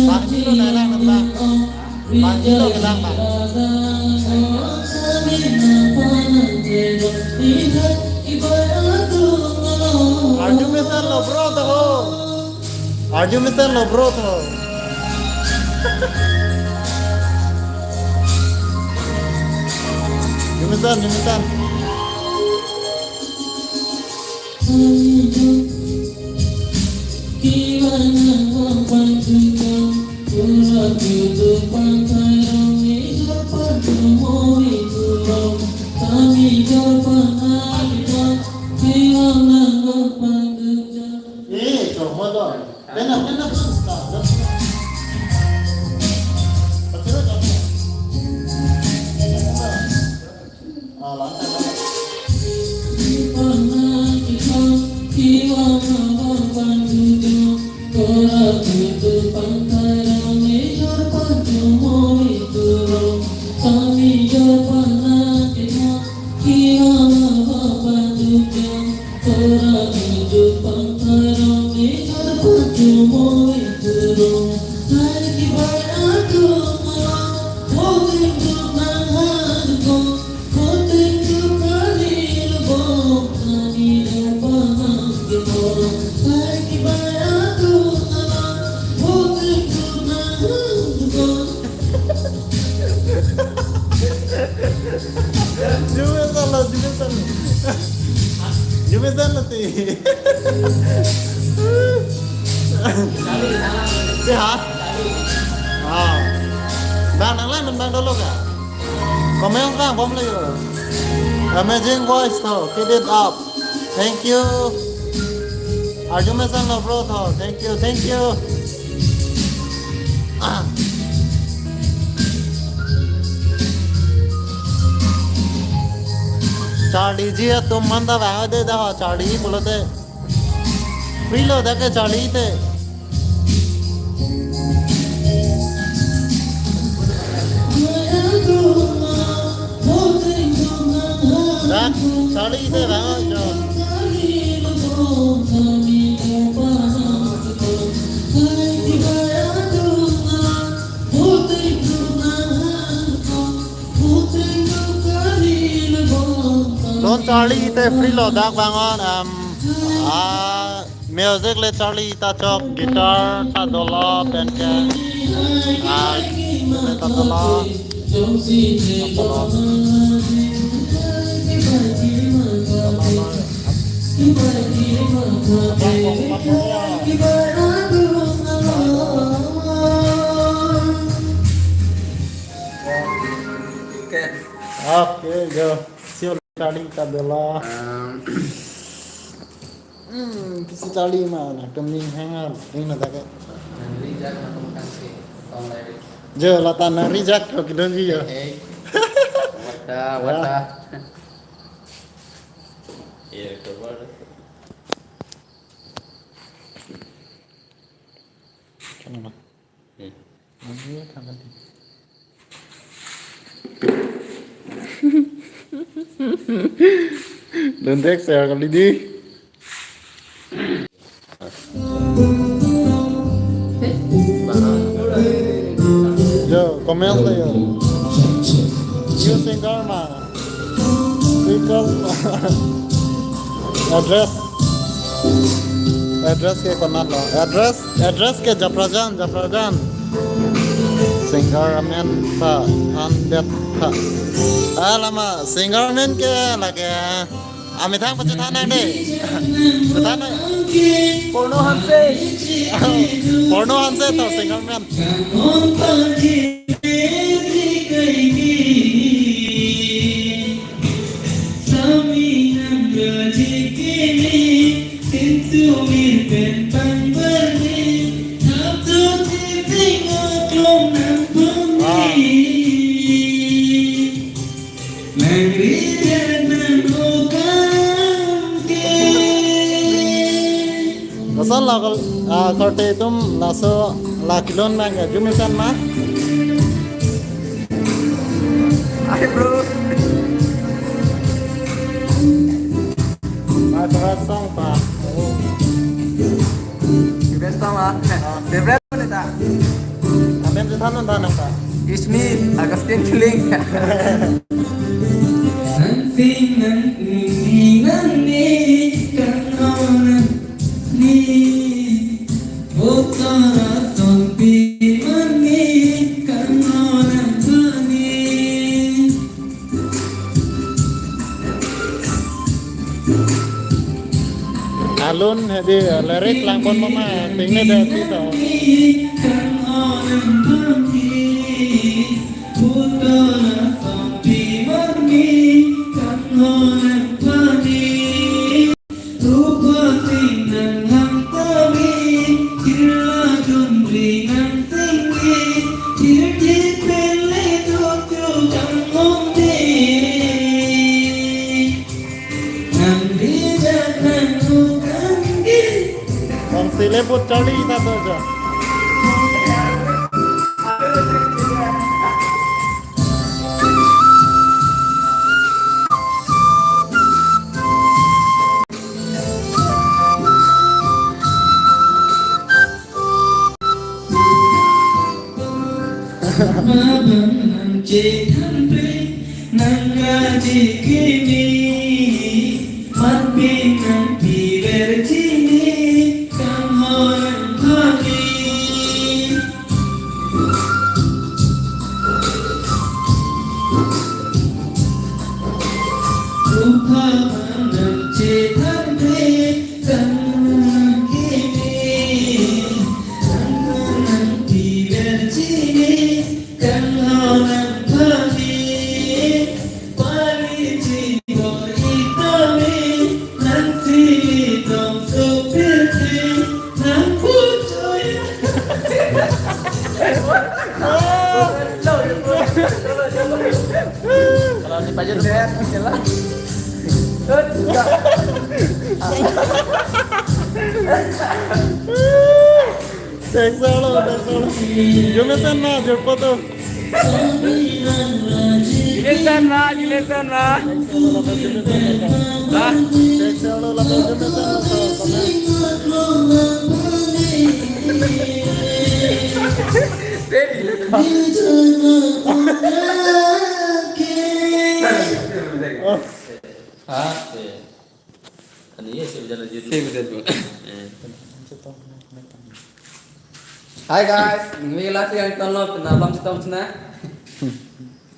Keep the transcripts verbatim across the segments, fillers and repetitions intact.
Bang Jilo na lang nang bang. Bang Jilo na lang bang. Arju Mesen lo bro tho. Arju Mesen lo bro tho. Arju Mesen, Arju Mesen. Eh, cuma dong. Kena, kena, Arju Mesen lo, Arju Mesen lo. Arju Mesen lo ti. Ya. Ah. Bang nang lang bang dolo ka. Comment bang bom lagi. Amazing voice tho. Keep it up. Thank you. Arju Mesen lo bro tho. Thank you. Thank you. Ah. Charlie ji atum manda bang de da Charlie pulote. Free lo dak ke Charlie te. Dak Charlie te bang jo. Non Charlie te free lo dak bang on, um, ah, music le Charlie ta chok, guitar, tabla, pen ke, ah, tabla, tabla. Okay. Okay, jo. Sio Charlie tabla. Um, Hmm, kisi Charlie ma, nangtum ning hang ar, ning na ta ke. Nang reject na tum kan ke, tong lai ri. Jo, lata nang reject ko kidon ji jo. Hey. What the, what the? Iya, coba. Kenapa? Hmm. Nanti ya, tangan di. Don't text ya kali di. Yo, comment lah yo. Yo, singer ma. Because address. Address ke konat lo. Address, address ke Japrajan, Japrajan. Singer amen ta, han det ta. Ah, lama, singer amen ke lake. Amethang pachethan nang de. Chethan nang. Porno Hanse. Porno Hanse to singer amen. Lason la kal-, ah, korte atum laso la kelun nang ke arjumesen ma? Hi, bro. My favorite song pa. Favorite song ah? Favorite apa nih, ta? Amen chethan non ta nang ta. It's me, Augustine Killing. Nang sing nang ni nang ni kan ho nang ni. Botara son pi man ni kan ho nang ni. Alun hedi, eh, lyric langpon mama, tingne de ti to. Bang sile put Charlie ta to jo. Mabang nang chethan pe nang raji kimi, mat pe nang piver chini, kan ho nang thani. Upha nang chethan pe Kalau si Fajar udah. Thanks a lot, thanks a lot. Arjumesen ma, arjumpo to. Arjumesen ma, arjumesen ma. Ha? Thanks a lot, arjumesen ma. Steady. Oh. Ha? Ani ye sih berjalan jadi. Sih, betul, Bu. Eh. Hi guys, ningve lasi kangtonlo, penalpam chetong chena.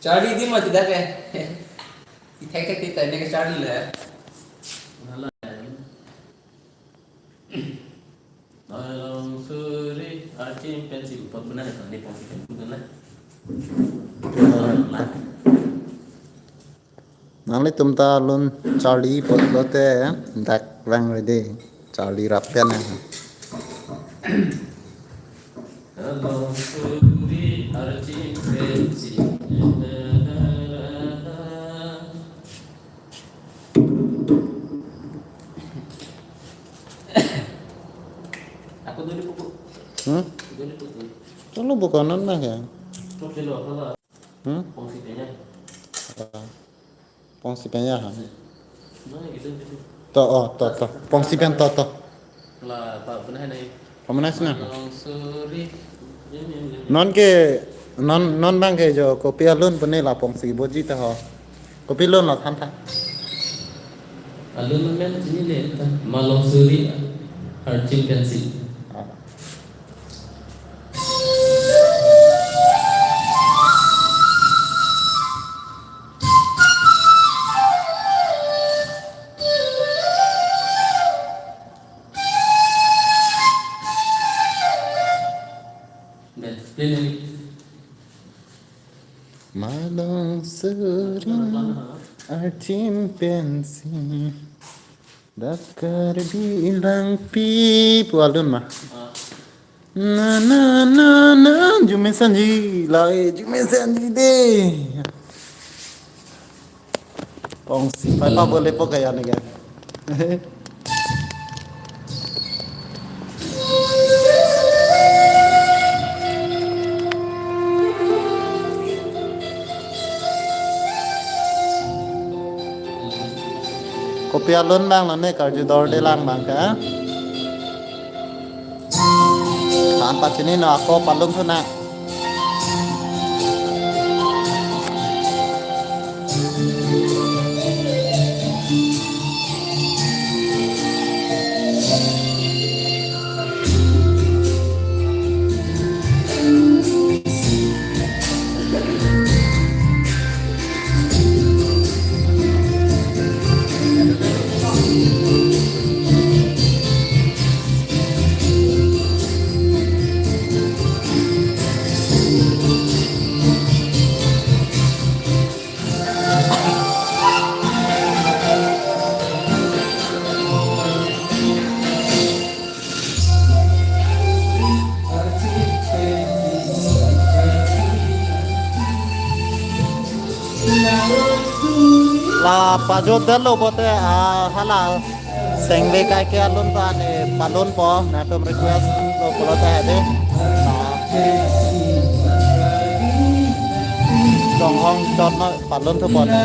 Charlie di ma tidak eh. Ithek thek tita ini ke Charlie le. Malah. Along suri, akim pensi upot benar itu, ini pongsi kan benar. Nanglitum ta alun Charlie apotlo te dak vangre de. Charli Rap pen ya. Along suri arching pensi. Ako dulu po po. Hmm? Dulu po po. Chalo, bukan non na ya. Chok chalo, ako la. Hmm? Pongsi pen ya. Ah. Pongsi pen ya ha. Mana gitu, gitu. To, oh, to, to. Pongsi pen to, to. La, pa, pernah nih. Pamana sih na? Along suri. Ini, ini, ini. Non ke, non, non bang ke jo kopi alun pene la pongsi boji ta ho. Kopi alun la than tha. Alun men chini le ta. Malong suri arching pensi. Ah. Deh, play lagi. Malong suri arching pensi. Dakar bilang pi pu alun ma. Ah. Na, na, na, na, jume sanji, lai, jume sanji de. Pongsi pai pa bole po kaya ni kan. Kopi alun bang lo ne karju dorde lang bang ka. Tan pachini no ako palung suna. La pajut detlo pote, ah, hala sengve kai ke alun ta ne palun po, nangtum request lo pulote hadi. Ah, Chonghong chot no palun thu pote.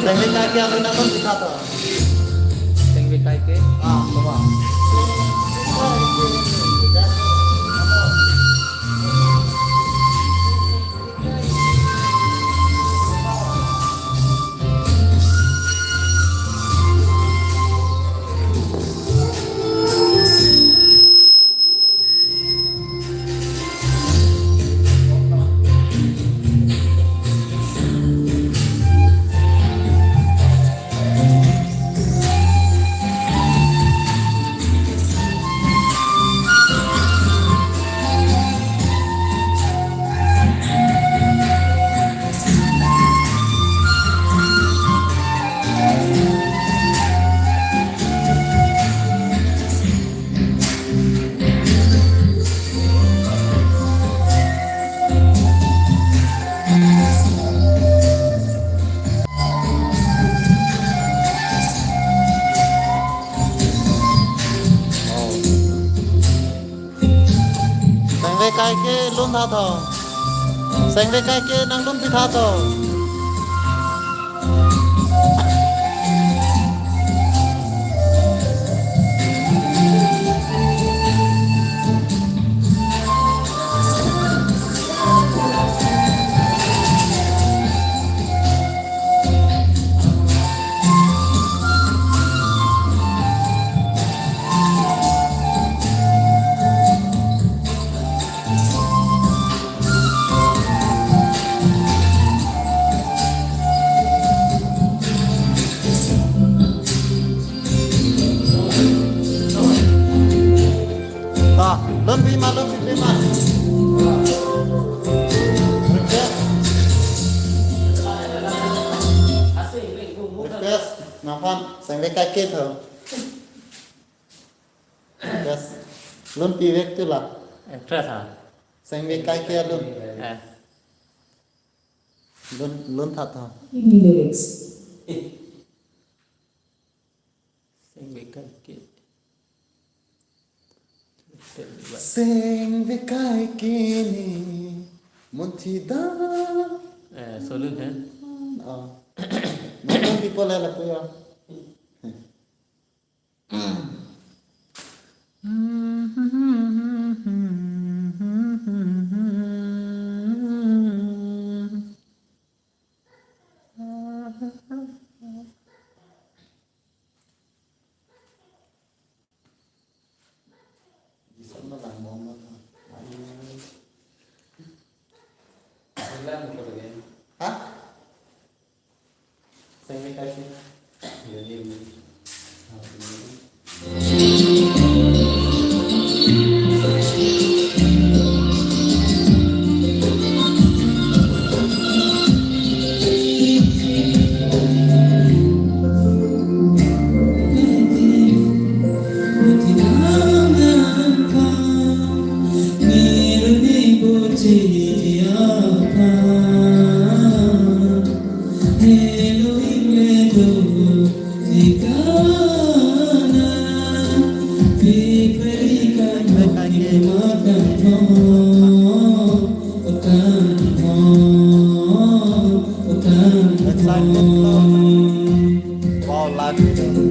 Sengvekaike alun nangdun pitha to. Sengvekaike? Ah, coba. Sengvekaike lun tha to. Sengvekaike nangdun pitha to. Ta, lun pi ma, lun pi ma. Request. Request, nangphan, sengvekaike to. Request. Lun pi vek tu la. Actress ha? Sengvekaike alun. Eh. Lun, lun tha to. Lyrics. Sengvekaike. Sengvekaike ne munthi da. Eh, solun he? Oh. Nonton people la puya. Hah? Sengvekaike. Excitement, Lord. Wow, live video.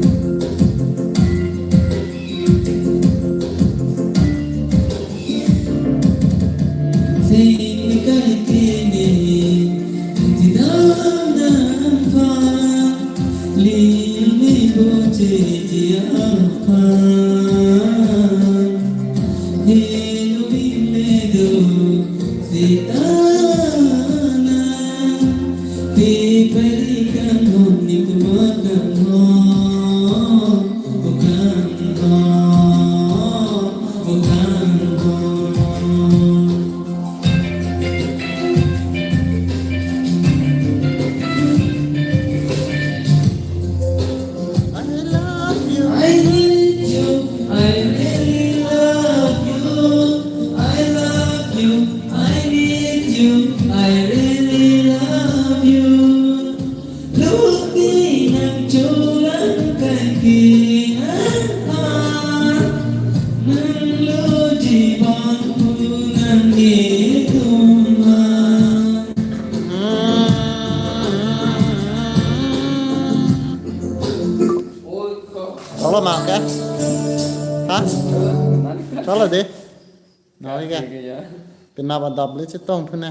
Cholo ma ke? Ha? Cholo de. Nai ke? Penap adap le chetong thu ne.